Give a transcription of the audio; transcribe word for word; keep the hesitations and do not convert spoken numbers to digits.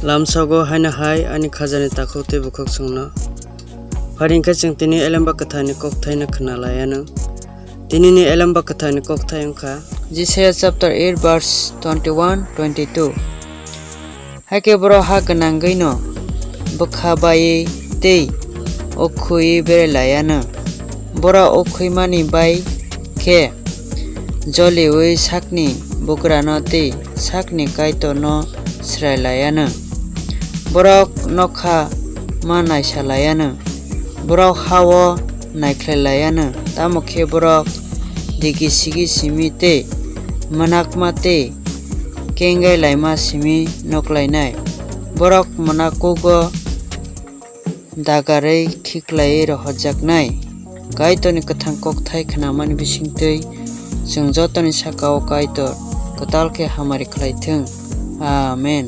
Lamsogo haino hai ani khajani takhuk tei bukhuk chwngno. Phai hwnkhe chwng tini Elemba Kwtharni kokthaino khna lai anw. Tinini Elemba Kwtharni kokthai wngkha Jisaiya chapter eight verse twenty-one, twenty-two. Hakhe borok ha gwnangwino bwkha baiwi tei ukhwiwi berai lai anw. Borok ukhwimani bai khe joliui sakni bugrano tei sakni Kaitorno srai lai anw. Borok nokha ma naisa lai anw. Borok ha-o naikhlai lai anw, tamo khe borok digi sigi simi tei mwnakma tei kengai laima simi nok lainai. Borok mwnakugo dagarwi khiklaiwi rohorjaknai. Kaitorni kwthang kokthai khnamani bisingtwi chwng jotoni saka-o Kaitor kwtal khe hamari khlai thung. Amen.